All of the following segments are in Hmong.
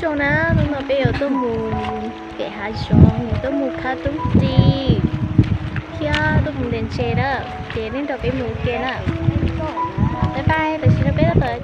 Zoo na, hnub no peb yuav tuaj mus pem hav zoov, yuav tuaj mus khab tub ris thiab tuaj mus ntes ntses na, ces nej nrog peb mus ua ke na. Bye bye, tam sim no peb tab tom ceeb tuaj.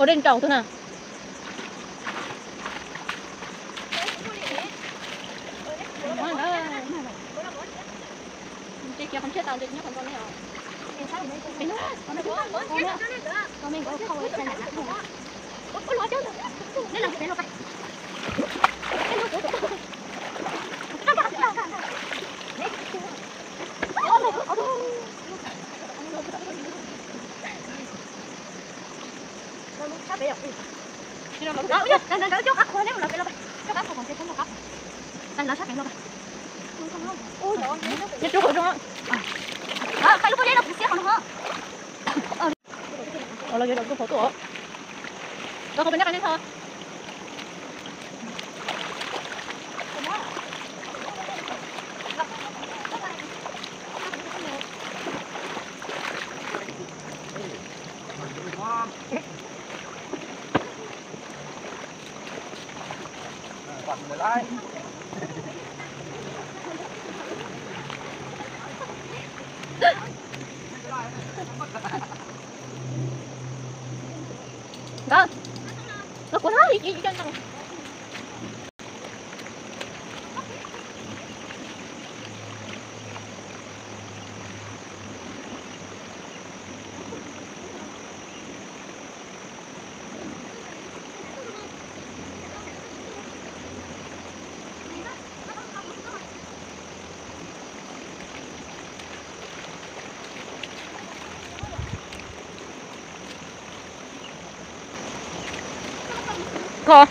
Ua dej nraus tuaj na. Los yuav daus tuaj hauv tuaj. Los qhov peb neb qab neb tho. Nkawd, los kuv no. Kho.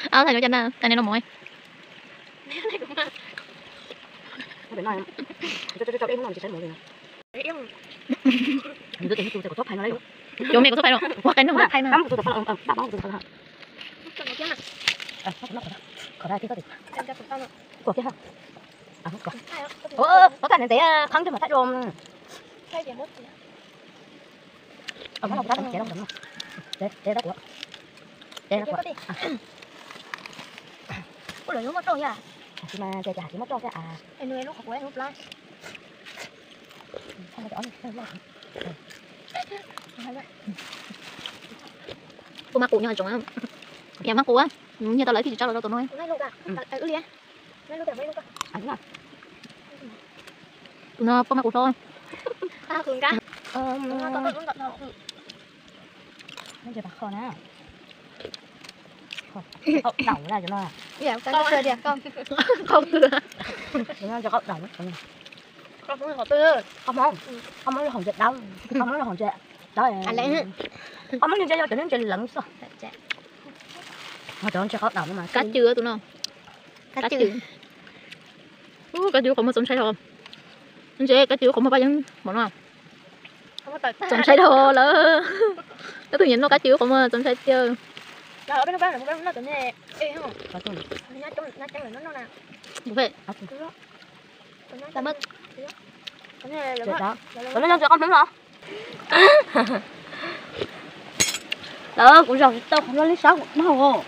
Ov, thaj no cas na, thaj no no mov. Cov me kuv txhob phais no, ua qe nug phais mas. Ov, thaj ntev ntev qhab ntsej mas thaj zoo. Ua lawv muaj roj thiab. Tsis mas ces cas tsis muaj roj thiab a. Puas maj qus nyob tsoom, yog maj qus, nyiaj tau lawv thiaj tsis tso los rau tus no. Tus no puas maj qus hlo. Qhov Hmoob, qhov Hmoob, qhov Hmoob hom ntseg dawb, qhov Hmoob hom ntseg dawb, qhov Hmoob ntseg yog cov ntseg leev xwb. Ho cov ntseg qhov daum no mas kab cw tus no. Kab cw. Kab cw qhov muag txaus ntshai hos. Ntse kab cw qhov muag paj yeeb mom no. Txaus ntshai dhau lawm. Leej twg nyiam noj kab cw qhov muag txaus ntshai tiag. Lawv kuv zog tsis tau qhov no li sab kuv noj os.